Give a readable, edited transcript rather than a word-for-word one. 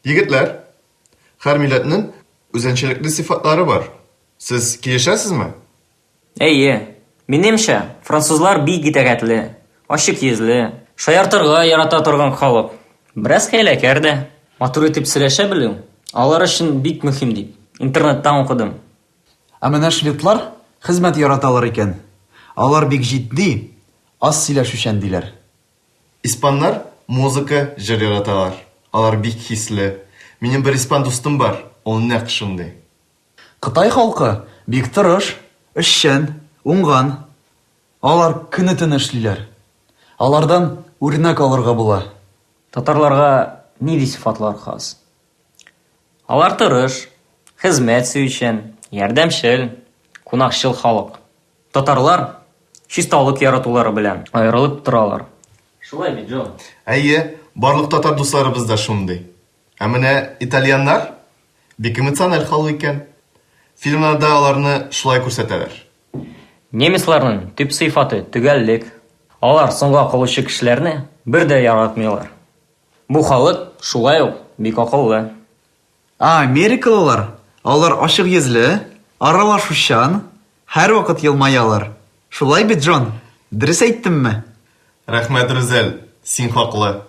Егетләр, һәр милләтнең үзенчәлекле сыйфатлары бар. Сез килешәсезме? Әйе. Минемчә, французлар бик итагатьле, ачык йөзле, шаяртырга ярата торган халык. Бераз хәйләкәр дә. Матур итеп сөйләшә белү алар өчен бик мөһим дип, интернеттан укыдым. Ә менә шведлар хезмәт яраталар икән. Алар бик җитди, аз сөйләшүчән, диләр. Испаннар музыка, җыр яраталар. Алар бик хисле. Минем бер испан дустым бар, ул нәкъ шундый. Кытай халкы бик тырыш, эшчән, уңган. Алар көне-төне эшлиләр. Алардан үрнәк алырга була. Татарларга нинди сыйфатлар хас? Алар тырыш, хезмәт сөючән, ярдәмчел, кунакчыл халык. Татарлар чисталык яратулары белән аерылып торалар. Шулай бит, Джон? Әйе, барлык татар дусларыбыз да шундый. Ә менә итальяннар бик эмоциональ халык икән. Фильмнарда аларны шулай күрсәтәләр. Немецларның төп сыйфаты, төгәллек. Алар соңга калучы кешеләрне бер дә яратмыйлар. Бу халык шулай ук бик акыллы. Ә америкалылар, алар ачык йөзле, аралашучан, һәрвакыт елмаялар. Шулай бит, Джон? Дөрес әйттемме? Рәхмәт, Рүзәл, син хаклы.